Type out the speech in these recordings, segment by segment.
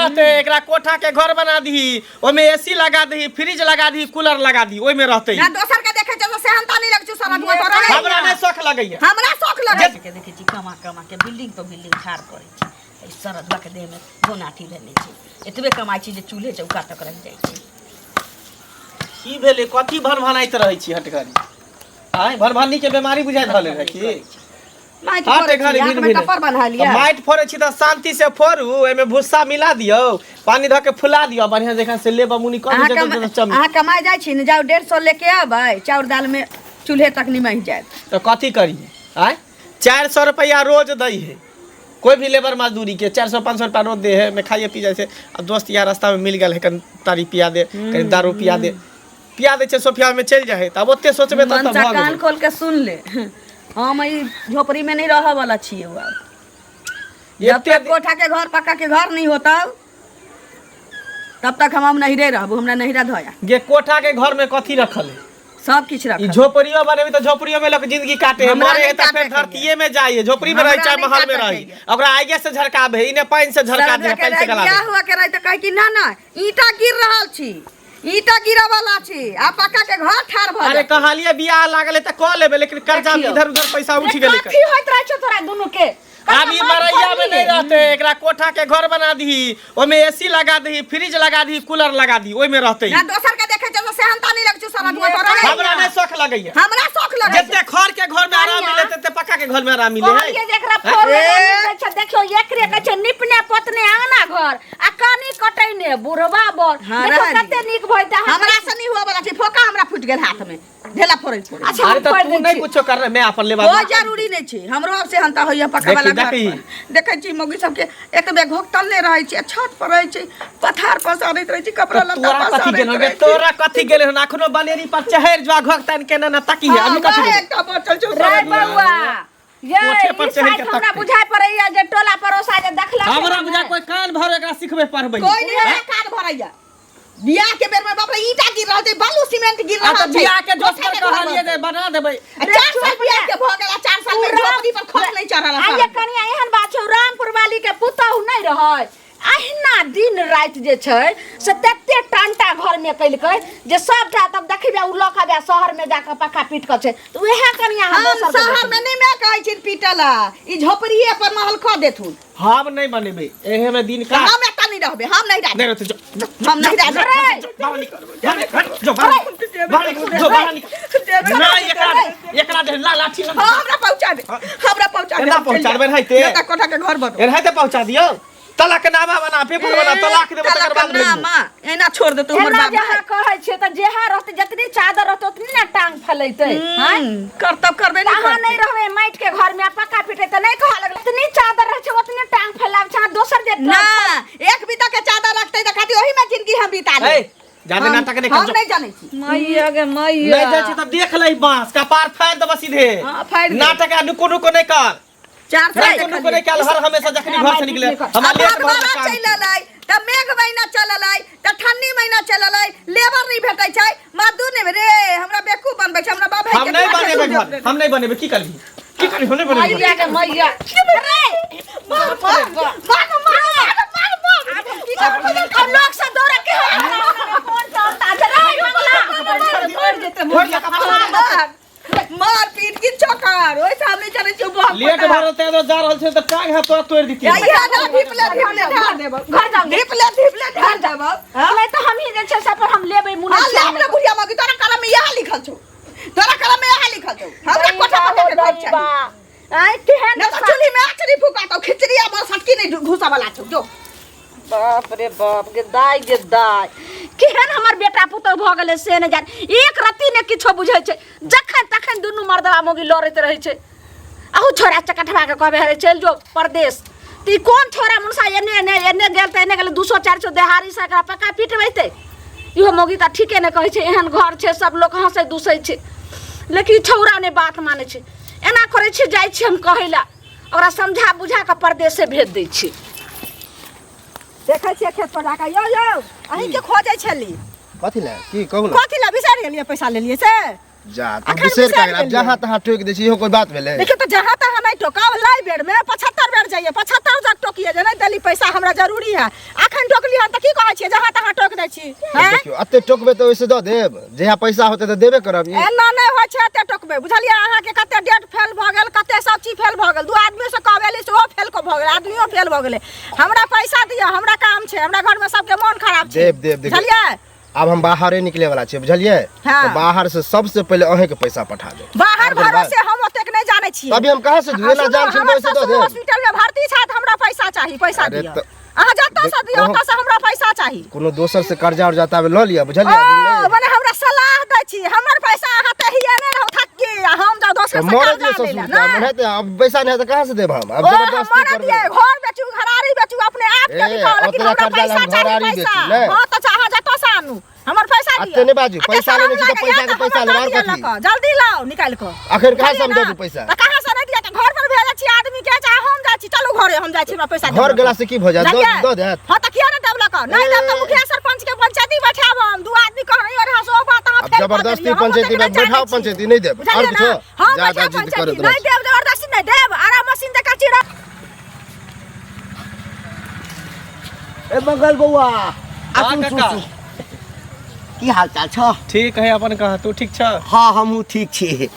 रहते, एकरा कोठा के घर बना दही, ओमे एसी लगा दही, फ्रिज लगा दही, कूलर लगा दही, ओहिमे रहते। ना दोसर के देखे छै तो सेहनता नहीं लगै छै सारा दुआ तोरा। हमरा नहि शौख लगैया। हमरा शौख लगै छै। के देखै छी, कमा कमा के बिल्डिंग पर बिल्डिंग ठाढ़ करै छै। एहि सरदुआ के देहमे गोनाठी धेने छै। एतबे कमाइ छै जे चूल्हे चौका तक रहि जाइ छै। की भेलै? कथी भनभनाइत रहै छी हटघड़ी? आँय, भनभनी के बीमारी बुझाइत रहलै रहै की? माटि हाथ फोड़ै घड़ी छी, भिन आँखिमे भिन। टप्पर बन्हा तऽ लिअ। माटि फोड़ै छी तऽ शान्ति से फोड़ू, ओहिमे भुस्सा मिला दियौ, पानि धऽ के फुला दियौ, बढ़िआँ जकाँ से लेबा मुनी कऽ अहाँ दियौ, कमा जतऽ चमी। अहाँ कमाइ जाइ छी ने, जाउ 150 लेके अबै, चाउर दालिमे चूल्हे तक निमहि जायत। तऽ कथी करियै? आँय, 400 रुपैआ रोज दै है कोई भी लेबर मजदूरी के, 400 500 रुपया रोज दे है में खाइए पी जाइ छै। अब दोस्त यार रास्ता में मिल गेल है, कनि तारी पिया दे, कनि दारू पिया दे, पिया दै छै, सोफिया में चलि जाइ है। तऽ आब ओते सोचबै तब तऽ मनसा भऽ कान गेलै। खोल के सुन ले, हम ई झोपड़ी में नहीं रह वाला छियै। आब जब एते तक कोठा के घर, पक्का के घर नहीं होता, तब तक हम नहिरे रहबू। हमरा नहिरा धोया। गे, कोठा के घर में कथी रखल है? सब किछु ई रखल। झोपड़ियो बनेबी तऽ झोपड़ियो में लोग जिंदगी काटे है। हमरा मरे है नहि तऽ फेर काटे के। धरतीये में जाइए, झोपड़ी में रही हमरा चाहे नहि महल में काटे रही के। ओकरा आगे से झरकाबे, इने पानि से झरका दे, सरधा के पानि से रहै, गला बियाह दे। हुआ के रहै तऽ कहै कि ना ना, ईंटा गिर रहल छी, ईंटा गिरऽ वाला छी, आ पक्का के घर ठाढ़ भऽ अरे जायत। कहलिए बियाह लागल है तऽ कऽ लेबै, लेकिन कर्जा देखियौ। इधर उधर पैसा उठि गेलै। कथी होइत रहै छौ तोरा दुनू के? आब ई मरैया में नहीं रहते, एकरा कोठा के घर बना दही, ओमे एसी लगा दही, फ्रिज लगा दही, कूलर लगा दही, ओहिमे रहते। ना दोसर के देखे छै तो सेहनता नहीं लगै छै सारा दुआ तोरा। हमरा नहि शौख लगैया। हमरा शौख लगै छै। जते खर के घर में आराम मिले तते पक्का के घर में आराम मिले है। कहलियै जे एकरा फोड़ मिलै छै। देखियौ, एकरे कहै छै निपने पोतने अंगना घर आ कानी कटैने बुढ़वा बर। हाँ, देखियौ रहऽ कते नीक भइते। हमरा से नहीं हुआ वाला छै। फोका हमरा फूटि गेल हाथ में ढेला फोड़ै फोड़ै। अच्छा, अरे हम तऽ फोड़ि तू दै नहीं छी। कुछो कर रहे, मैं अपन लेबा। कोई जरूरी नहीं छै, हमरो आब सेहनता होइया पक्का देखी, वाला घर देखी। पर। देखै छी मौगी सबके एतबे घोकतल नहि रहै छै, छत पर रहै छै, पथार पसारैत रहै छै, कपड़ा लत्ता तोरा कथी पसारैत गेल रहै छै। तोरा कथी गेल हन? अखनो बनेरी पर चहर जुआ घोक तान के ना तकी है। हाँ, अभी कथी वएह गेल? एकटा बचल छौ रे सारा दुआ। बौआ ये कोठे पर ई चढ़ि शायद के हमरा तकतै। बुझाइ पड़ैया जे टोला पड़ोसा जे देखलक हमरा बुझा कोई कान भर एकरा सिखबे पढ़बै। कोई नहीं हमरा कान भरैया। बियाह के बेर में बाप रे ईंटा गिर रहल छै, बालू सीमेंट गिर आ रहल तऽ छै। बियाह के जोश कोठा पर के घर कहलिए जे बनतै। बना देबै। आ 4 साल बियाह के भऽ गेल आ 4 साल में झोपड़ी पर खस नहीं चढ़ल। आ ये कनिया, एहन बात छौ, रामपुर वाली के पुतहु नहि रहै, अहिना दिन राति जे छै से तते टांटा घर में केलकै जे सबटा। तब देखिबे उ लऽ के शहर में जाके पक्का पीट के छै तऽ उएह कनिया हम हम दोसर के शहर में नहीं, मैं कहै छी पीटला, ई झोपड़िए पर महल खो देथुन। हम नहीं बनेबै, एहे में दिन तऽ काट। हम एतऽ नहीं रहबै, हम नहीं रहबै। नहीं रहते, जो जो। हम नहीं रहबै। बाहर निकल, बाहर निकल, जो बाहर निकल, बाहर निकल, जो बाहर निकल। नहीं, एकरा एकरा दे ला लाठी ला। हाँ, हमरा पहुंचा दे, हमरा पहुंचा दे। केना हम चलि पहुंचा देबै जायब। रहैते? नहि तऽ कोठा के घर बनो। एनाहिते पहुंचा दियौ, तलाकनामा बना, पेपर बना, तलाक देबै तकर बाद भेजबो। तलाकनामा एना छोड़ देतौ हमर एना बाप। जे अहाँ कहै छियै तऽ जेहा रहतै, जतनी चादर रहतै ओतनी ने टांग फैलेतै। आँय? करतब करबे तऽ नहि अहाँ नहि रहबै माटि के घर में आ पक्का पीटे तऽ नहि कहऽ लगलै जतनी चादर रहै छै ओतनी टांग फैलाबै छै। अहाँ दोसर जे ना एक बीता के चादर रखते तऽ खातिर ओही में जिंदगी हम बिता ए लेब। जादे नाटक नहि हम कर, जो। नहीं जानै छी। मैया गे मैया। नहि जाइ छी तऽ देख लै, बांस कपार फाड़ि देबऽ सीधे। हाँ, फाड़ि दे। नाटक आ नुको नुको नहि कर। 4 साल नुको नुको नहि कयल हर हमेशा जखनी घर से निकले हमरा लेट भऽ भदवारा काम। चलि एलै तऽ मेघ महीना चलल अइ तऽ ठंडी महीना चलल अइ, लेबर नहि भेटै छै, मजदूर नहि रे। हमरा बेवकूफ बनबै छै हमरा बाप भाई हम के नहीं दुआर बनेबै से घर, हम नहीं बनेबै। की करबी, की करबी? हम नहीं बनेबै। मैया गे मैया। मार मार मार मार मार मार मार। अब लोग सब दौड़ा के कोन चलता छै रे मंगला मर जेतै। फोड़ दे कपार। मार मार पीट की चौकार ओइ सामने चलै छियौ बम। लेट भऽ रहल छै, जा रहल छै तऽ टांग हाथ तोरा तोड़ि दितियै। इहे ना धिपले धिपले ढार देबौ। घर जाउ। धिपले धिपले ढार देबौ। नहि तऽ हमही जे छै से पर हम लेबै मुनै। हाँ, ले अपना बुढ़िया मौगी। तोरा कलम में इएह लिखल छौ, तोरा कलम में इएह लिखल छौ। हमरा कोठा पक्का के घर चाही। आइ केहन नहीं तो चूल्ही में आचरी फुका तो खिचड़ी आ बस हटकी नहीं घुसा वाला छौ जो। बाप रे बाप, गे दाय गे दाय, केहन हमर बेटा पुतहु भऽ गेलै से नहि जान। एक रत्ती ने किछो बुझै छै, जखन तखन दुनू मर्दवा मौगी लड़ैत रहै छै। अहू छोड़ा चकठवा के कहबै हरे चलि जो परदेश, तऽ ई कोन छोड़ा मुनसा एने एने एने गेल तऽ एने गेल, 200 400 देहारी से एकरा पक्का पिटबैतै। इहो मौगी तऽ ठीके नहि कहै छै। एहन घर छै, सब लोक हँसै दुसै छै, लेकिन ई छौड़ा नहि बात मानै छै। एना करै छै, जाइ छी हम कहै लए, ओकरा समझा बुझा कऽ परदेसे भेज दै छी। देखै छियै खेत पर जाकऽ। यौ यौ, अहीं के खोजै छली। कथी लए? की कहू ने। कथी लए? बिसरि गेलियै पैसा लेलियै से? जा तू अखन बिसरि बिसरि का गेल आब गेलियै। जहाँ तहाँ टोकि दै छी इहो कोइ बात भेलै देखियौ तऽ जहाँ तहाँ नहि टोकब लाई बेर में 75 बेर जाइए 75 जग टोकिए जे नहि देली पैसा हमरा जरूरी है अखन टोकली हन तऽ की कहै छियै जहाँ तहाँ टोक दै छी हैं? देखियौ एते टोकबै तऽ ओहिसँ दऽ देब जहिया पैसा होतै तऽ देबे करब ई एना नहि होइ छै एते टोकबै बुझलियै अहाँके कते डेट फेल भऽ गेल कते सब चीज फेल भऽ गेल दू आदमी से कहबेली सेहो फेल भऽ गेल आदमियो फेल भऽ गेलै हमरा पैसा दिअ हमरा काम छै हमरा घरमे सबके मोन खराब छै देब, देब, देखियौ। बुझलियै आब हम बाहरे निकले वाला छियै बुझलियै हाँ। तऽ बाहर से सबसे पहिले अहें के पैसा पठा देब बाहर आब गेल बात। भरोसे हम ओतेक नहि जानै छियै अभी हम कहाँ से दियौ? एना जान छी हमर पैसे दऽ ससुर देब। हॉस्पिटल में भर्ती छथि हमरा पैसा चाही पैसा अरे दिअ तऽ- अहाँ जतऽ से दिअ देख, ओतऽ से हमरा पैसा चाही कोनो दोसर से कर्जा उर्जा ताबे लऽ लिअ बुझलियै ओ अभी नहि। मने हमरा सलाह दै छी हमर पैसा अहाँ तहिए नहि रहू थक्की आ हम जाउ दोसर तऽ से मरऽ कर्जा दियौ लै लए ससुर के नहि मरऽ दियौ, अब पैसा नहि है तऽ कहाँ से देब हम अब ओ हम जबरदस्ती मरऽ करबै दियै घर बेचू घरारी बेचू अपने आप के ए, बिकाओ लेकिन ओतना हमरा कर्जा पैसा लए हम चाही घरारी पैसा बेची, ले। हाँ तऽ अहाँ जतऽ से आनू हमर पैसा आ दिअ तेने बाजू, आ पैसा शरम लेने छी तऽ लागैया पैसा के तऽ पैसा हमरा लेब, आओर दिअ कथी? लऽ कऽ, जल्दी लाउ निकालि कऽ अखन कहाँ से हम बुझलियै दऽ ना? दू पैसा? तऽ कहाँ से नहि दिअ तऽ घर पर भेजै छी आदमी के चाहे हम जाइ छी चलू घरे हम जाइ छी हमरा पैसा घर गेला से की भऽ जायत? दऽ देत? हाँ तऽ किया नहि देब लऽ कऽ नहि देब तऽ ए। मुखिया सरपंच के पंचायती बैठाब हम दू आदमी कहै रहा सो बात अहाँ अब फेल कऽ जबरदस्ती देलियै, हम ओतेक पंचायती नहि में बैठाओ जानै छी। पंचायती नहीं देब और बुझलियै ना? कुछो हम ज्यादा बैठाब जिद पंचायती करत नहि रहै देब जबरदस्ती नहि देब आरा मशीन जकाँ चिड़ा ए मंगल बौआ हाँ, आसू काका। सु की हाल चाल छ ठीक है अपन कहा तू ठीक छ हाँ हमहूँ ठीक छी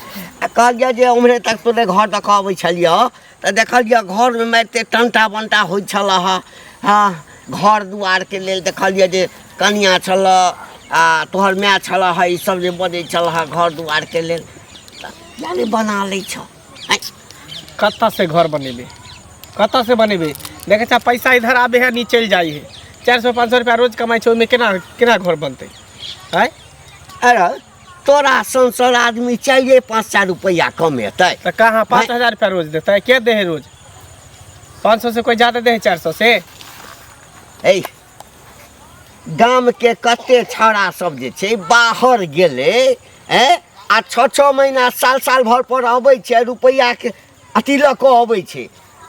आ कहलियै जे उम्हरे तक तोरे घर दऽ कऽ अबै छलियै तऽ देखलियै घरमे मारिते टंटा बंटा होइ छल हँ हँ घर दुआरके लेल देखलियै जे कनिआँ छल आ तोहर माय छल हँ ई सब जे बजै छल हँ घर दुआरके लेल तऽ किया नहि बना लै छह आँय कतऽ से घर बनेबे कतऽ से बनेबे देखै छ पैसा इधर आबे है नी चलि जाइ है 400 500 रुपया रोज कमाइ छै ओहिमे केना केना घर बनतै आँय अरे तोरा सन सन आदमी चाहिए 500 रुपैआ कमेतै तऽ कहाँ 5000 रुपया रोज देतै के दे है रोज 500 से कोई ज्यादा दे है 400 से ऐ गामके कते छौड़ा सब जे छै बाहर गेलै ऐं आ छओ छओ महीना साल साल भर पर अबै छै रुपैआके अथी लऽ कऽ अबै छै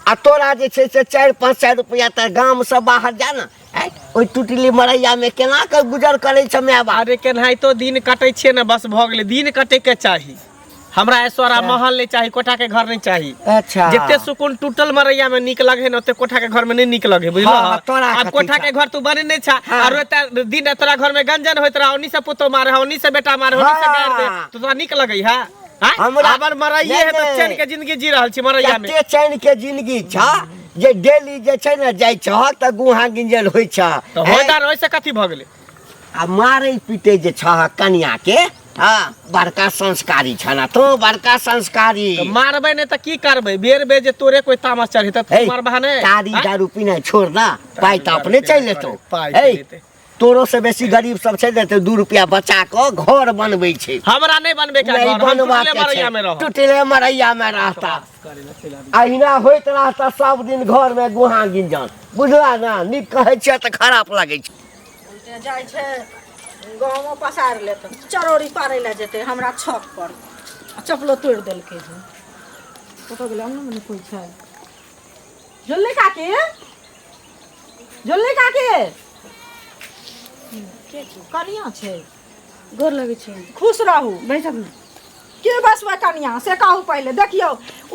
आ तोरा जे छै से 400-500 रुपैआ तऽ गामसँ बाहर जा ने आँय ओहि टुटली मरैयामे केना कऽ गुजर करै छै माय बाप अरे केनाहितो दिन कटै छियै ने बस भऽ गेलै दिन कटैके चाही हमरा ऐश्वर्या महल नहीं चाही कोठा के घर नहीं चाही अच्छा जते सुकून टूटल मरैया में निक लगे ने ओते कोठा के घर में नहीं निक लगे बुझलो हाँ, तोरा अब कथी कोठा छा? के घर तू बने नहीं छा हाँ। और एते दिन तोरा घर में गंजन होइत रहा ओनी से पुतो मारे ओनी से बेटा मारे ओनी से गारि दे हाँ। तो तोरा निक लगे है हमरा- हमर मरैये है नहीं, तो नहीं। चैन के जिंदगी जी रहल छी मरैया में कते चैन के जिंदगी छ जे डेली जे छै ने जाइ छह तऽ गुहा गिंजल होइ छ तो होदार ओइसे कथी भऽ गेलै आ मारै पीटै जे छह कनिया के हाँ बड़का संस्कारी छ ना तू बड़का संस्कारी तऽ मारबै नहि तऽ की करबै बेर बेर जे तोरे कोई तामस चढ़े तऽ तू हे, मारबह नहि तारी आँय? दारू पीना छोड़ ना पाइ तऽ अपने चलि लेतौ पाइ हे, चलि एतै। तोरो से बेसी गरीब सब छै ने तऽ 2 रुपया बचा कऽ घर बनबै छै हमरा नहि बनबे के नहीं घर हम बनवा टुटले के मरैया छै। में रहब टुटले मरैया में रहता अहिना होइत रहता सब दिन घर में गुहा गिंजन बुझला ना नीक कहै छियै तऽ खराप लगै छै जाइ छै गहूमो पसारि लेत चरौरी पारै लए जेतै हमरा छत पर आ चप्पलो तोड़ि देलकै हन कतऽ गेलै अंगना मे कोइ छै झुल्ली काकी झुल्ली काकी कनिया छै गोर लगै छै खुश रहू बैसब ने के बसबै कनिया से कहू पहिले देखियौ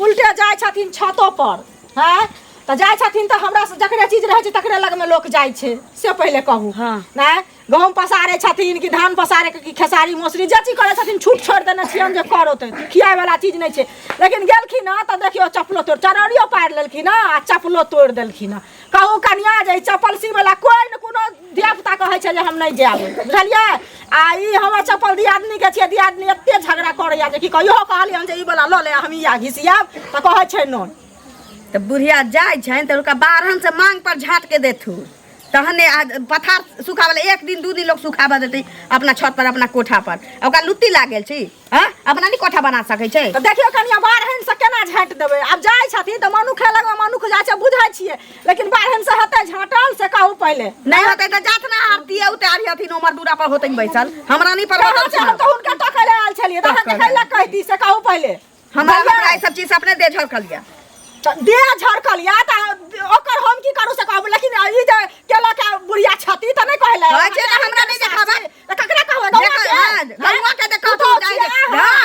उल्टे जाइ छथिन छतो पर हैं तऽ जाइ छथिन तऽ हमरा से जकरे चीज रहै छै तकरे लगमे लोक जाइ छै से पहिले कहू हाँ। नहि गहूँम पसारै छथिन कि धान पसारै कि खेसारी मौसरी जे चीज करै छथिन छूट छोड़ि देने छियनि जे करो तऽ खियाइ चीज नहि छै लेकिन गेलखिन हँ तऽ देखियौ चप्पलो तोड़ि चरौरियो पारि लेलखिन हँ आ चप्पलो तोड़ि देलखिन हँ कहू कनिया जे ई चप्पल सीवला कोइ ने कोनो धियापुता कहै छै जे हम नहि जायब बुझलियै आ ई हमर चप्पल दियादनीके छियै दियादनी एते झगड़ा करैया जे की कहियो कहलियै हम जे ई वला लऽ ले हम इएह घिसियाब तऽ कहै छै नहि तऽ बुढ़िया जाइ छनि तऽ हुनका बारहन से मांग पर झाँट के देथु तहने आ पथार सुखाबऽ एक दिन दू दिन लोग सुखाबऽ देतै अपना छत पर अपना कोठा पर आ ओकरा लुत्ती लागल छै हँ अपना नहि कोठा बना सकै छै तऽ देखियौ कनिया बारहन से केना झाँटि देबै आब जाइ छथिन तऽ मनुखे लगमे मनुख जाइ छै बुझै छियै लेकिन बारहन से हेतै झाँटल से कहू पहिले नहि होतै तऽ जात ना आरती उतारी हथिन उमर दूरा पर होतै बैसल हमरा नहि पर कहाँ छै हम तऽ हुनका टकै लए आयल छलियै तऽ अहाँके कैला कहि दी से कहू पहिले हमरा हमरा ई सब चीज से अपने देह झरकल यऽ तऽ देह झरकल यऽ तऽ ओकर हम की करू से कहब लेकिन ई जे केलक आ बुढ़िया छथि तऽ नहि कहले कहै छै तऽ हमरा नहि देखाबै। तऽ ककरा कहबै गौआ के गौआ के देखा पुतहु छियै अहाँ।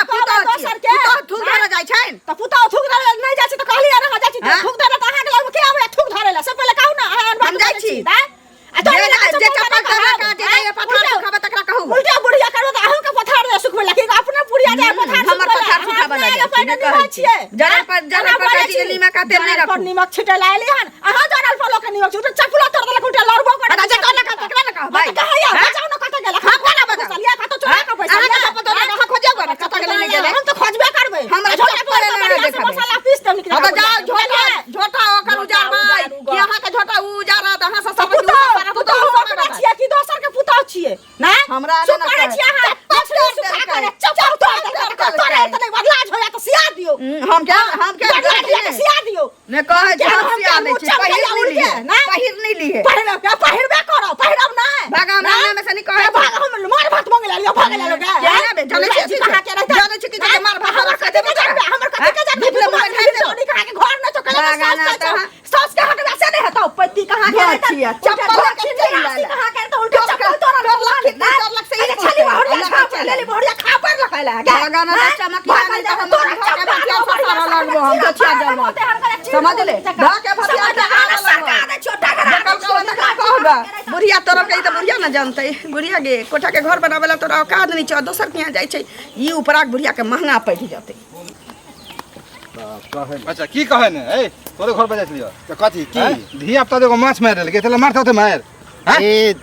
छियै जरल पर जरल पर कहै छी जे नीमक आ तेल नहि जरल पर राखू नीमक छिटै लए एली हन अहाँ जरल पर लोक के नीमक छिटै चपलो तोड़ देलक उल्टा लड़बो करै आ जे कहलक तकरा ने कहबै तऽ कहैया बचाउ ने कतऽ गेल हम कोना बचाउ? लिया कतऽ चोरा के पैसा अहाँके चप्पल तोड़ल, अहाँ खोजियौ ने, कतऽ गेलै, नहि गेलै। हम तऽ खोजबे करबै हमरा झोटा चप्पल तोड़ नहि बढ़िया से देखाबै। मसाला पीस देब निकला हँ तऽ जाउ झोटा झोटा ओकर उजारबै उजारू कि अहाँके झोटा उ उजारत अहाँ सब सब पुतहु पुतहु अपना छियै कि दोसर के पुतहु छियै ना हमरा सुख नहि करै कहै। छियै अहाँ चप्पल मछली तोड़ सुखा देलकै। कऽ चप्पल तोड़ देलकै तोड़े तऽ नहि बदलाज होया तऽ सिया दियौ हम क्या हम क्या बदलाज होया तऽ सिया दियौ ने कहै छी हम हम सिया दै छी चल पहिर गया नहि उड़ के, लिए ना? पहिर नहि लिए पहिरब पहिरबे करब पहिरब नहि भागा हमरा ना? नामे से नहि कहै भाग हम मार भात मांगे ला लियो भागे ला लोग केना बे? जानै छियै की कहाँ के रहता जानै छियै की जे मार भात हमर कते के जानबे हमर कते के जानबे ढीपले मुँह खाइ देबो। नहीं कहाँ के घर न तो कला भागा ना सास तऽ का सास के हटबे से नहीं हटाओ पति कहाँ के घर रहता छियै, चप्पल चप्पल के चलि राशि आयल। कहाँ के रहता उल्टे चप्पल तोरा तोड़लक, तोड़लक से ई अरे छली बोलतै। बहुरिया अल्लाह खा के पर लेली बहुरिया खा पर लखैला भागा ना तऽ चमकिया नहि तऽ हम तोरा धऽ के चप्पल भथिया ससारऽ लगबो हम गछिया जलबो। समझले? धऽ के भथिया ससारऽ लगबो। कहबा बुढ़िया तोरा के ई तऽ बुढ़िया ने जानतै बुढ़िया गे कोठा के घर बनावे ला तोरा औकात नहीं छौ दोसर के यहाँ जाइ छै ई उपराक बुढ़िया के महंगा पड़ि जेतै अच्छा की कहै ने ए तोरे घर पर जाइ छलियो तऽ कथी की धिया पुता एगो माछ मारि लेलकै तेला मारते होते मारि हैं? ए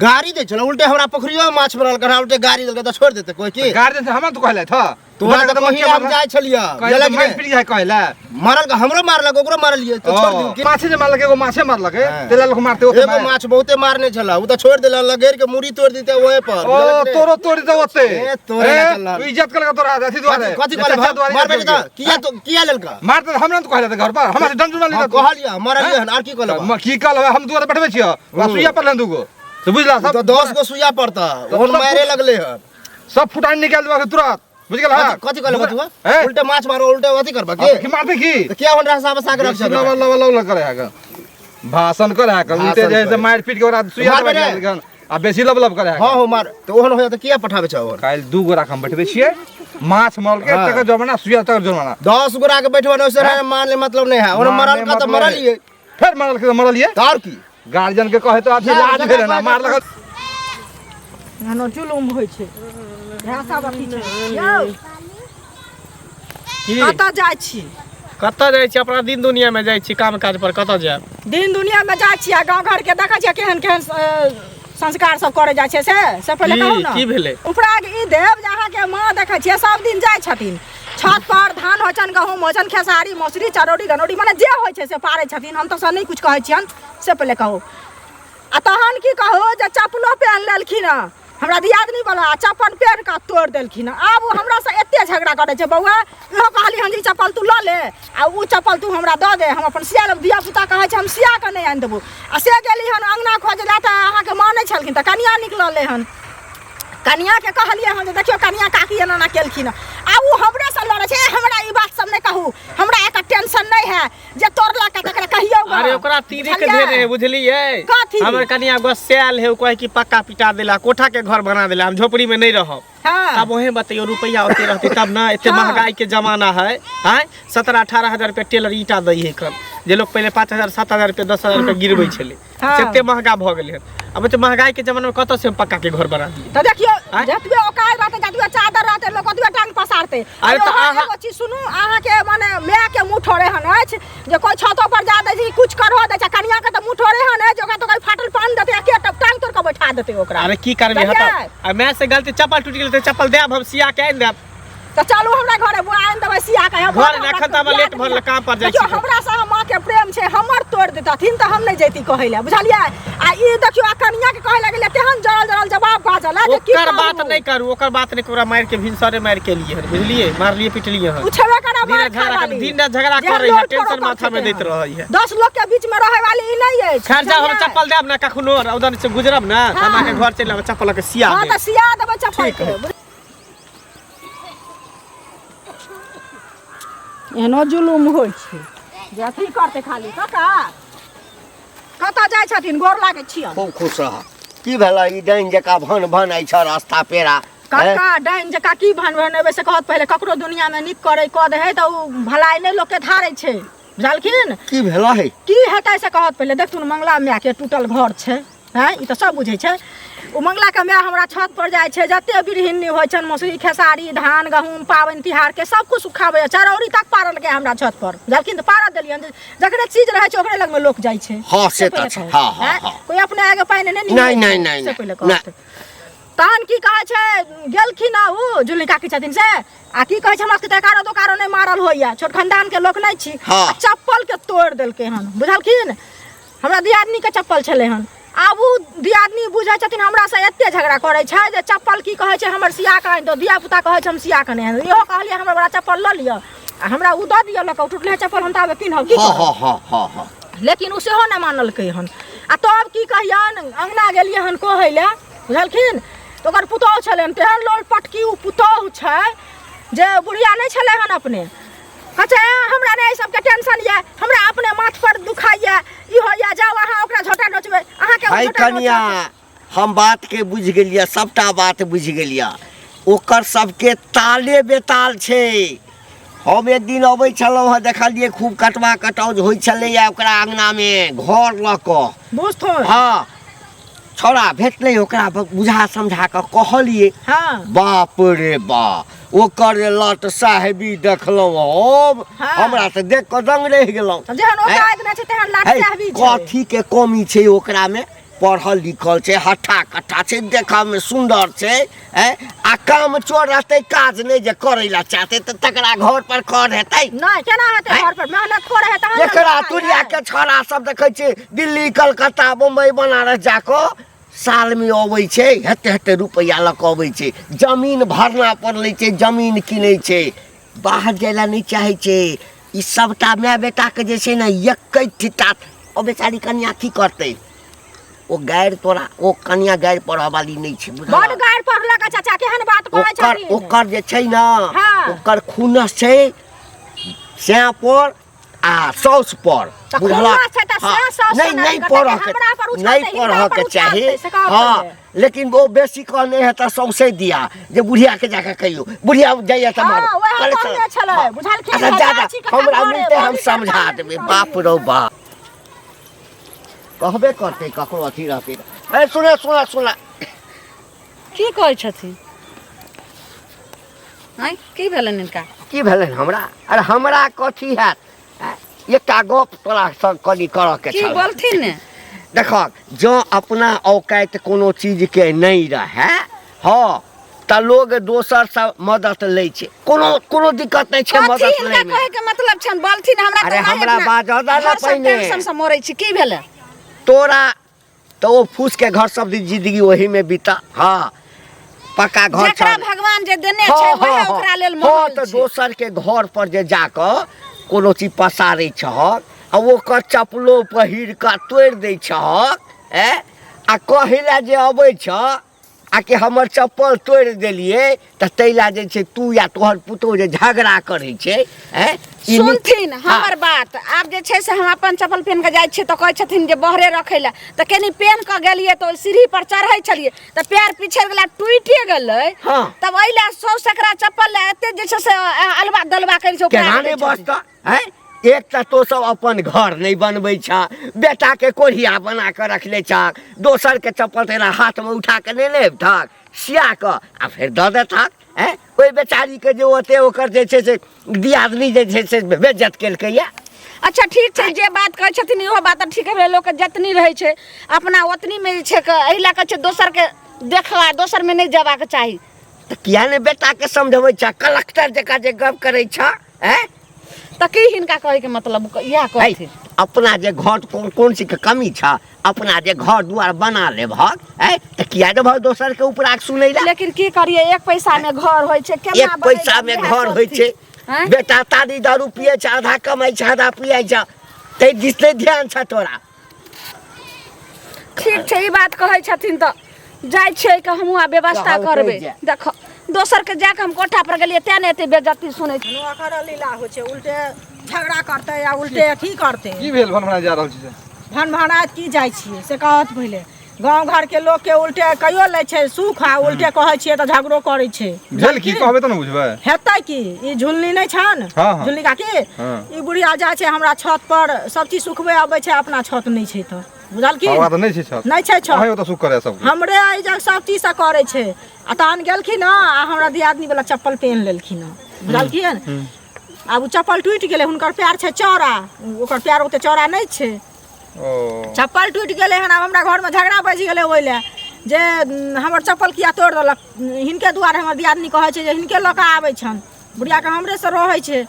गाड़ी दै छलै उल्टे हमरा पोखरियो मे माछ मरल हमरा उल्टे गाड़ी देलकै तऽ छोड़ि देतै कोई की गार्जियन से हमरा तू कहले था तोरा तऽ कहीं हम जाइ छलियै कहले बुझलक मारि नहि पीट जाइ कहले मारल के हमरो मारलक ओकरो मारलियै तऽ छोड़ि दियौ की माछे जे मारलक एगो माछे मारलक हाँ। तेला लोक मारते ओते एगो माछ बहुते मारने छलै ओ तऽ छोड़ि देलक लगेर के मुड़ी तोड़ि दितै ओहे पर ओ बुझलक नहि? तोरो तोड़ी दे ओते ए, तोरे ना चलल। तू इज्जत करलक तोरा अथी दुआरे कथी कहले चाचा दुआरे मारबे इज्जत तऽ केलकै। किया तो किया लेलका मारते हमरा तो कहले घर पर हमरा से डंडू ना हम लेता कहलियै मरलियै हन आर की कहलक की कहल हम दुआरे बैठबै छियो सुइया पर दूगो तो बुझला सब तऽ 10 गो सुइया पड़ता ओहन मारे लगले हन सब फुटान निकाल देबा तुरंत बुझ गेल कथी कथी कहलक तू ए? उल्टे माछ मारो उल्टे अथी करबा के की मारते की तऽ किया हुनरा हिसाब सा के रख बेसी लव लव लव करे है भाषण करे है उल्टे भाषण जे है से करे। मार पीट के ओकरा सुइया मारबे देबा रे। के आ बेसी लब लब करे है हां हो मार तऽ ओहन हो तऽ किया पठाबै छौ ओहन काल्हि दू गोरा हम बैठबै छियै माछ मरल के हाँ। तकर जुर्माना सुइया तकर जुर्माना 10 गोरा के बैठबा ने ओइसे मारने मतलब नहीं है ओहन मरल का तऽ मरलियै फेर मरल के मरलियै तऽ और की गार्जियन के कहे तो अथी लाज भेलै ना मारलक एहनो जुलुम होइ छै इएह सब अथी छै यौ की कतऽ जाइ छी कतऽ जाइ छी अपना दिन दुनिया में जाइ छी काम काज पर कतऽ जायब दिन दुनिया में जाइ छी आ गाँव घर के देखै छियै केहन केहन संस्कार सब करे जाइ छै से से पहिले की कहू ने की भेलै उपराग ई देव जे अहाँके माँ देखै छियै सब दिन जाइ छथिन छत पर धान होइ छनि गहूँम होइ छनि खेसारी मौसरी चरौरी गनौरी मने जे होइ छै से पारै छथिन हम तऽ से नहि किछु कहै छियनि से पहिले कहू आ तहन की कहू जे चप्पलो पेहन लेलखिन हँ हमरा दियादनी वाला आ चप्पल पेहन कऽ तोड़ि देलखिन हँ आब ओ हमरासँ एते झगड़ा करै छै बौआ इहो कहली हन जे ई चप्पल तू लऽ ले आ ओ चप्पल तू हमरा दऽ दे हम अपन सिया लेब धिया पुता कहै छै हम सिया कऽ नहि आनि देबौ आ से गेली हन अङ्गना खोजै लए तऽ अहाँके माँ नहि छलखिन तऽ कनिया निकललै हन कनियाके कहलियै हन जे देखियौ कनिया काकी एना एना केलखिन हँ आ ओ हमरेसँ लड़ै छै ए हमरा ई बात सब नहि कहू हमरा एकर टेंशन नहि है जे तोड़लक तकरा कहियौ ग। अरे ओकरा तीरे के बुझलियै? धेने है बुझलियै कथी? हमर कनिया गोस्सायल है ओ कहे कि पक्का पिटा देला कोठा के घर बना देला हम झोपड़ी में नहीं रहब हाँ। तब वही बतैयो रुपया ओते रहते तब ना एते हाँ। महंगाई के जमाना है आय 17-18 हजार रुपया टेलर ईटा दै है कन जे लोग पहले 5,000 7,000 रुपया 10,000 रुपया गिरबै छलै हाँ। से एते महंगा भऽ गेलै हन अब एते महंगाई के जमाना में कतऽ से हम पक्का के घर बना दिए तऽ देखियौ आँय? जतबे औकात रहतै जतबे चादर रहतै लोक ओतबे टांग पसारतै अरे तऽ अहाँ अहाँ- एगो चीज सुनू अहाँके माने माय के मुँह ठोरे हन अछि जे कोइ छतो पर जा दै छै कुछ करहो दै छै कनिया के तऽ मुँह ठोरे हन अछि ओकरा तऽ कोइ फाटल पान देतै आ के टांग तोड़ के बैठा देतै ओकरा अरे की करबै बुझलियै? हटाउ आ मैं से गलती चप्पल टूटि गेल तऽ चप्पल देब हम सिया के आनि देब तऽ चलू हमरा घरे बुआ आनि देबै सिया के हम घर मे एखन तऽ हमरा लेट भऽ गेल, काम पर जाइ देखियौ छी। हमरा से माँ के प्रेम छै हमर तोड़ देतथिन तऽ हम नहि जैती कहै लए बुझलियै आ ई देखियौ आ कनिया के कहै लगलै तेहन जरल जरल जवाब बाजल है जे की ओकर बात कहू। नहि करू ओकर बात नहि करू ओकरा मारि के भिनसरे मारि के लिए हन बुझलियै मारलियै पिटलियै हन उ छेबे करा दिन मार रात झगड़ा खाय कर- वाली। दिन रात झगड़ा जेहन करै है लोक टेंशन करो माथा में करतै दैत रहै है 10 लोग के बीच में रहे वाली ई नहीं अछि खैर जाओ हम बुझलियै? चप्पल देब ना कखनो उधर से गुजरब ना हाँ। हम अहाँके घर चलि आब चप्पल लऽ के सिया हाँ देब तऽ सिया देबै चप्पल ठीक के एहनो जुलुम होइ छै जे अथी करतै खाली काका कतऽ जाइ छथिन गोर लागै छियनि खूब खुश रह की भेल ई डाइन जकाँ भन भन अछि रास्ता पेरा काका डाइन जकाँ की भन भन से कहत पहिले ककरो दुनियामे नीक करै कऽ दै है तऽ ओ भलाइ नहि लोकके धारै छै बुझलखिन की भेल है की हेतै से कहत पहिले देखथुन मंगला मायके टूटल घर छै हँ ई तऽ सब बुझै छै ओ मंगलाके माय हमरा छत पर जाइ छै जते बिरहिनी होइ छनि मसुरी खेसारी धान गहूँम पाबनि तिहारके सब किछु सुखाबैए चरौरी तक पारलकै हमरा छत पर जबकि तऽ पारऽ देलियनि जकरे चीज रहै छै ओकरे लगमे लोक जाइ छै हँ, से तऽ पहिले छै। कहू। हँ, हँ, आँय? हँ। कोइ अपने आगे पानि नहि नहि, नहि, नहि, से पहिले नहि। कहत तहन की कहै छै गेलखिन हँ ओ जुली काकी छथिन से आ की कहै छै हमरा सबके तऽ एकारो दोकारो नहि मारल होइए छोट खानदानके लोक नहि छी हँ। आ चप्पलके तोड़ि देलकै हन बुझलखिन हमरा दियादनीके चप्पल छलै हन आब ओ दियादनी बुझै छथिन हमरासँ एते झगड़ा करै छै जे चप्पल की कहै छै हमर सिया कऽ आनि दो धिया पुता कहै छै हम सिया कऽ नहि आनि इहो कहलियै हमर बड़ा चप्पल लऽ लिअ आ हमरा ओ दऽ दिअ लऽ कऽ टुटले चप्पल हम ताबे पिन्हब की हँ करब? हँ हँ हँ हँ लेकिन ओ सेहो नहि मानलकै हन आ तब की कहियन अङ्गना गेलियै हन कहै लए बुझलखिन तऽ ओकर पुतोहु छलै हन तेहन लोल पटकी ओ पुतोहु छै जे बुढ़िया नहि छलै हन अपने कहै छै "ए, हमरा नहि एहि सबके टेंशन यऽ हमरा अपने माथ पर दुखाइए ई होइए जाउ अहाँ ओकरा झोटा नोचबै अहाँके ओ है झोटा कनिया नोचत। हम बातके बुझि गेलियै सभटा बात बुझि गेलियै ओकर सबके ताले बेताल छै हम एक दिन अबै छलहुँ हँ देखलियै खूब कटवा कटौज होइ छलैए ओकरा अङ्गनामे घर लऽ कऽ बुझथुन हँ छौड़ा भेटलै ओकरा बुझा समझा कऽ कहलियै हँ बाप रे बाप ओकर जे लट साहेबी देखलहुँ हम हँ। हमरा तऽ देख कऽ दंग रहि गेलहुँ जेहन हैं? औकात नहि छै तेहन लाट है, साहबी छै कथीके कमी छै ओकरामे पढ़ल लिखल छै हट्ठा कट्ठा छै देखऽमे सुन्दर छै हैं? आ काम चोर रहतै काज नहि जे करै लए चाहतै तऽ तकरा घर पर कर हेतै नहि केना हेतै हैं? घर पर मेहनत करे है तहन ने एकरा लोक तुरिया खाइ के छौड़ा सब देखै छियै दिल्ली कलकत्ता बम्बई बनारस जाकऽ सालमे अबै छै हेते हेते रुपैआ लऽ कऽ अबै छै जमीन भरना पर लै छै जमीन किनै छै बाहर जाय लए नहि चाहै छै ई सबटा माय बेटाके जे छै ने एकै ठिटा ओ बेचारी कनिया की करतै ओ गारि तोरा ओ कनिया गारि पढ़ऽ वाली नहि छै बड बुझलहक गारि पढ़लक चाचा केहन बात कहै ओकर छथिन ओकर जे छै ने हँ। ओकर खुनस छै सैं पर आ साउस पर तऽ बुझलक खुनस छै तऽ हँ, सैं साउस नहि से नहि करतै, पढ़ऽ हमरा पर के उछालतै, नहि हिनका पढ़ऽ पर के चाही उछालतै, से कहऽ हँ पहिले। लेकिन ओ बेसी कहने है तऽ सौंसे दिया जे बुढ़िया के जाके कहियो बुढ़िया जाइए तऽ हँ, मारो वएह कहले कहने चल, छलै, हँ। बुझलखिन, अच्छा जे जा जा जाइ छी ककरा हमरा घरे, मिलतै हम बड़ी समझा सरकार देबै ने बाप रौ बाप कहबे करतै ककरो अथी रहतै ए सुने सुने सुने की कहै छथिन आँय की भेलनि हिनका की भेलनि हमरा अरे हमरा कथी हैत आँय, एकटा गप तोरा संग कनि करऽ के की छल बोलथिन ने देखक जँ अपना औकात कोनो चीजके नहि रहए हँ तऽ लोग दोसरसँ मदद लै छै कोनो कोनो दिक्कत नहि छै कथी मदद हिनका लैमे कहै के मतलब छनि बोलथिन हमरा अरे तऽ ओनाही हमरा अपना बाजऽ दऽ ने घर से पहिने। टेंशन से मरै छी की भेलै तोरा तऽ ओ फूसके घर सब दिन जिंदगी ओहीमे बीता हँ पक्का घर जकरा छल भगवान जे देने हँ, छै हँ, वएह हँ। ओकरा लेल हँ महल तऽ छै दोसर के घर पर जे जाकऽ कोनो चीज पसारै छहक आ ओकर चप्पलो पहिर कऽ तोड़ि दै छहक ऐं आ कहै लए जे अबै छह आ कि हमर चप्पल तोड़ि देलियै तऽ ताहि लए जे छै तू या तोहर पुतोहु जे झगड़ा करै छै ऐं ई नीक- सुनथिन हँ। हमर बात आब जे छै से हम अपन चप्पल पेन कऽ जाइ छियै तऽ कहै छथिन जे बहरे रखै लए तऽ कनि पेन कऽ गेलियै तऽ ओहि सीढ़ी पर चढ़ै छलियै तऽ पैर पिछड़ि गेलै टूटिए गेलै हँ। तब एहि लए सौ सैकड़ा चप्पल लए एते जे छै से अलबा दलबा करै छै ओकरा केना रखै नहि छथिन। बचतह हैं एक तऽ तो सब अपन घर नहि बनबै छह बेटाके कोढ़िया बना कऽ रखले छह दोसरके चप्पल तेरा हाथमे उठा कऽ नहि लेबथक सिया कऽ आ फेर दऽ देथक हैं ओहि बेचारीके जे ओते ओकर जे छै से दियादनी जे छै से बेज्जत केलकैया अच्छा ठीक छै जे बात कहै छथिन इहो बात ठीके भेलै लोकके जतनी रहै छै अपना ओतनीमे जे छै एहि लए कऽ छै दोसरके देखला दोसरमे नहि जयबाक चाही तऽ किया नहि बेटाके समझबै छह कलक्टर जकाँ जे गप करै छह हैं तऽ की हिनका कहैके मतलब इएह कहथिन अपना जे घर कोन कोन चीजके कमी छ अपना जे घर दुआर बना लेबहक ऐ तऽ किया देबहक दोसरके उपराग सुनै लए लेकिन की करियै एक पैसा में घर होइ छै केना एक पैसा में घर होइ छै आँय? बेटा तारी दारू पियै छै आधा कमाइ छै आधा पियै छै ताहि दिस नहि ध्यान छ तोरा ठीक छै ई बात कहै छथिन तऽ जाइ छियै के हमहूँ आब व्यवस्था कहलकै करबै जे। देखो दोसर के जाके हम कोठा पर गेलियै तें ने एते बेजती सुनै छी ओकर लीला होइ छै उल्टे झगड़ा करतै आ उल्टे अथी करतै की भेल भनभना जा रहल छी से? भनभनाइत की जाइ छियै से कहत पहिले गाँव घरके लोकके उल्टे कहियो लै छै सुख आ उल्टे कहै छियै तऽ झगड़ो करै छै भेल की कहबै तऽ ने बुझबै हेतै की ई झुलनी नहि छनि हँ, हँ। झुलनी काकी हँ। ई बुढ़िया जाइ छै हमरा छत पर सब चीज सुखबै अबै छै अपना छत नहि छै तऽ बुझलखिन हवा तऽ नहि छै छत नहि छै छत अहीं ओतऽ सुख करे सब हमरे एहि जग सब चीज से करै छै आ तहन गेलखिन हँ आ हमरा दियादनी वाला चप्पल पेन्ह लेलखिन हँ बुझलखिन आब ओ चप्पल टूटि गेलै हुनकर पैर छै चौड़ा ओकर पैर ओते चौड़ा नहि छै ओ चप्पल टूटि गेलै हन आब हमरा घरमे झगड़ा बाजि गेलै ओहि लए जे हमर चप्पल किया तोड़ि देलक हिनके दुआरे हमर दियादनी कहै छै जे हिनके लऽ कऽ आबै छनि बुढ़ियाके हमरेसँ रहै छै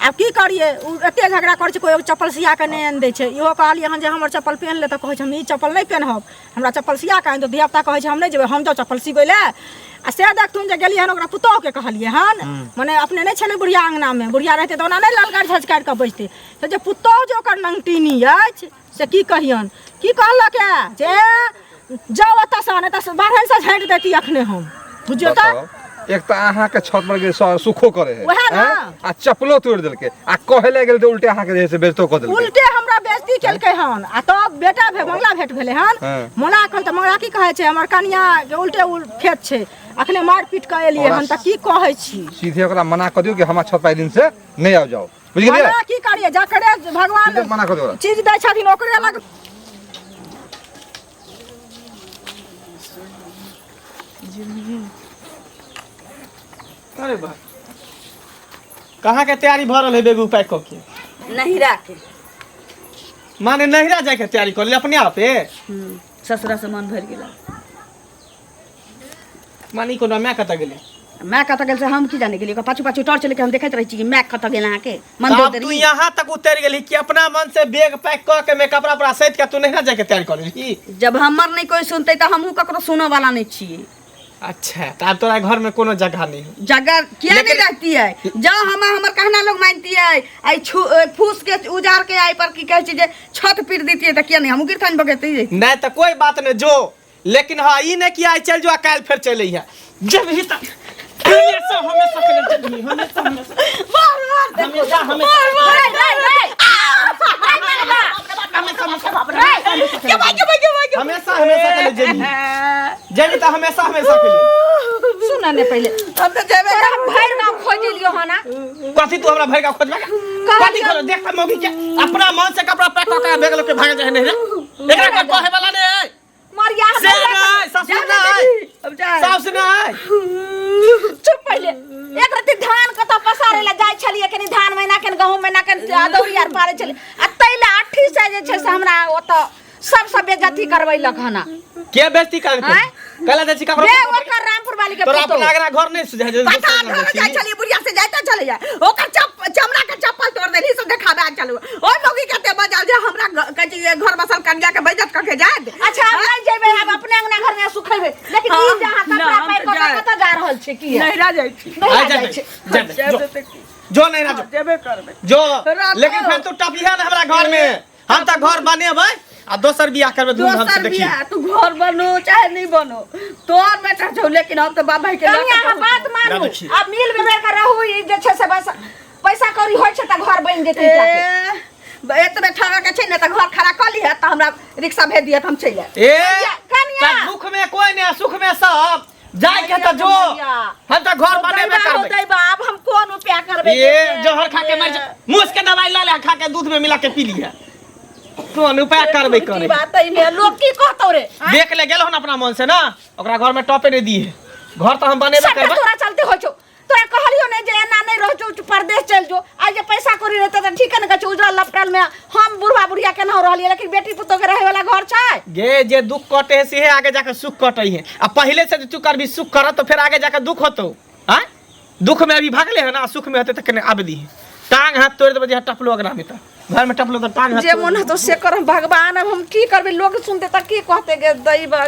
आब की करियै ओ एते झगड़ा करै छै कोइ एगो चप्पल सिया कऽ नहि आनि दै छै इहो कहलियै हन जे हमर चप्पल पेन्ह ले तऽ कहै छै हम ई चप्पल नहि पेन्हब हमरा चप्पल सिया कऽ आनि दो धियापुता कहै छै हम नहि जेबै हम जाउ चप्पल सिबै लए आ से देखथुन जे गेलियै हन ओकरा पुतोहुके कहलियै हन मने अपने नहि छलै बुढ़िया अङ्गनामे बुढ़िया रहितै तऽ ओना नहि ललगारि झझकारि कऽ बैसतै से जे पुतोहु जे ओकर नङ्गटीनी अछि से की कहियन की कहलक ए जे जाउ ओतऽसँ नहि तऽ बाढ़निसँ झाँटि देती अखने हम बुझियौ तऽ बताउ एक तऽ अहाँके छत पर गेल सुखो करे है वएह ने। हैं? आ चप्पलो तोड़ि देलकै आ कहै लए गेल तऽ उल्टे अहाँके जे है से बेइज्जतो कऽ देलकै उल्टे हमरा बेइज्जती केलकै हन आ तब बेटा भे मंगला भेंट भेलै हन हाँ। मोला कहल तऽ मंगला की कहै छै हमर कनिया के उल्टे उल खेत छै अखने मारि पीट कऽ एलियै हन तऽ की कहै छी सीधे ओकरा मना कऽ दियौ कि हमरा छत पर दिन से नहि आउ जाउ बुझि गेलियै मना की करियै जकरे भगवान सीधे मना कऽ दियौ ओकरा चीज दै छथिन ओकरे लग अरे बा कहाँ के तैयारी भऽ रहल है बेगू पैक कऽ के नहिरा के माने नहिरा जाय के तैयारी कर ले अपने आपे ससुरा से मन भरि गेल माने ई कोनो माय कतऽ गेलै माय कतऽ गेल से हम की जाने गेलियै ओकर पाछू पाछू टॉर्च लेके हम देखैत रहै छी कि माय कतऽ गेल अहाँके मन आब दे तू यहाँ तक उतर गेली कि अपना मन से बैग पैक कऽ के में कपड़ा उपड़ा सैत के तू नहिरा जाय के तैयारी कर लेली जब हमर नहि कोइ सुनतै तऽ हमहूँ ककरो सुनऽ वाला नहि छियै अच्छा तऽ आब तोरा घर में कोनो जगह नहीं है जगह किया नहीं लेकिन- रहती है जब हम हमर कहना लोग मानती है आई छु फूस के उजार के आई पर की कहै छै जे छत पीट देती है तऽ किया नहीं हमहूँ गिरथान बगेती नहीं तो कोई बात नहीं जो लेकिन हाँ ई नहीं कि आइ चल जो आ काल्हि फेर चल अइहे जब ही तक हमेशा हमेशा के लेल जब ही हमेशा हमेशा हमेशा हमेशा हमेशा हमेशा हमेशा के लिए जेबी जेबी तऽ हमेशा हमेशा के लिए सुन ने पहिले हम तऽ जेबे तोरा हम भरि गाँव खोजि लियो हन आ। कथी तू हमरा भरि गाँव खोजबे कथी खोज देख त मौगी के अपना मन से कपड़ा पैक कऽ के बैग लऽ के भागल जाए नहीं रे एकरा कोई कहे वाला नहीं है मरिया से नहीं ससुर नहीं अब जा सास नहीं चुप पहिले एक रत्ती धान कतऽ पसारे लए जाइ छलियै कनि धान महीना कनि गहूँम महीना कनि अदौरी आर पारै छलियै आ ताहि लए अट्ठी से जे छै से हमरा ओतऽ सबसँ बेज्जती करबैलक हन के बेइज्जती कर आँय? कहला जाइ छी ककरो बे ओकर रामपुर वाली के तोरा पुतोहु। अपना अगरा घर नहीं सुझाय जे पता धर जाइ छलियै बुढ़िया से जाइते चले जाय ओकर चमड़ा के चप्पल तोड़ देली सब देखाबे चलू ओइ मौगी कते बजाल जे हमरा कहै छै घर बसल कनिया के बेइज्जत कऽ के जायत अच्छा हम नहि जेबै आब अपने अंगना घर में सुखेबै लेकिन ई जे अहाँ ना, कपड़ा हम पैक तऽ कऽ के जायब। कतऽ जा रहल छी की नहिरा जाइ छी नहिरा आ जाइ जाबे छी जाबे जायब जो तऽ की? जो नहीं राजो जेबे करबै जो राखो। लेकिन फेर तू टपिहा ना हमरा घर में हम तऽ घर बनेबै आ दोसर बियाह करबै धूमधाम से दोसर देखी बियाह तू घर बनो चाहे नहीं बनो तोहर बेटा छौ लेकिन हम तऽ बाप भाई के लऽ कनिया के अहाँ बात मानू ना देखी। आब मिल बेबेर के रहू ई जे छै से बस पैसा कौड़ी होइ छै तऽ घर बनि जेतै जाके। ए, एतबे ठगा के छै ने तऽ घर खड़ा कऽ लिहऽ तऽ हमरा रिक्शा भेज दिहऽ तऽ हम चलि आयब ए कनिया। तऽ दुख में कोई नहीं सुख में सब जाय के तऽ जो हम तऽ घर बनेबे दैबा हो करबै दैबा आब हम कोन उपाय करबै ए जहर खा के मर जा मुस के दवाई ला ले खा के दूध में मिला के पी लिया कोन उपाय करबै की करे बात है में लोग की कहतौ रे आँय? देख ले गेल हो ना अपना मन से ना ओकरा घर में टॉपे नहीं दिए घर तो हम बनेबे सबटा करबै तोरा चलते होइ छौ तोरा कहलियो नहीं जे एना नहीं रह जो परदेश चल जो आ जे पैसा कौड़ी रहते तऽ ठीक ने कहै छै उजरल लपटल में हम बुढ़वा बुढ़िया केना रहलियै लेकिन बेटी पुतोह के रहे वाला घर छै गे जे दुख कटे है सेहे आगे जाके सुख कटे है आ पहले से जे तू करबी सुख करत तो फिर आगे जाके दुख होतो आँ दुख में अभी भागले है ना सुख में होते तो कने आबे दी टांग हाथ तोड़ देबे जे टपलो अगरा में त घर में टपलो तो टांग हाथ जे तोड़ मन हेतौ से कर भगवान अब हम की करबै लोग सुनते तऽ की कहते गे दैबा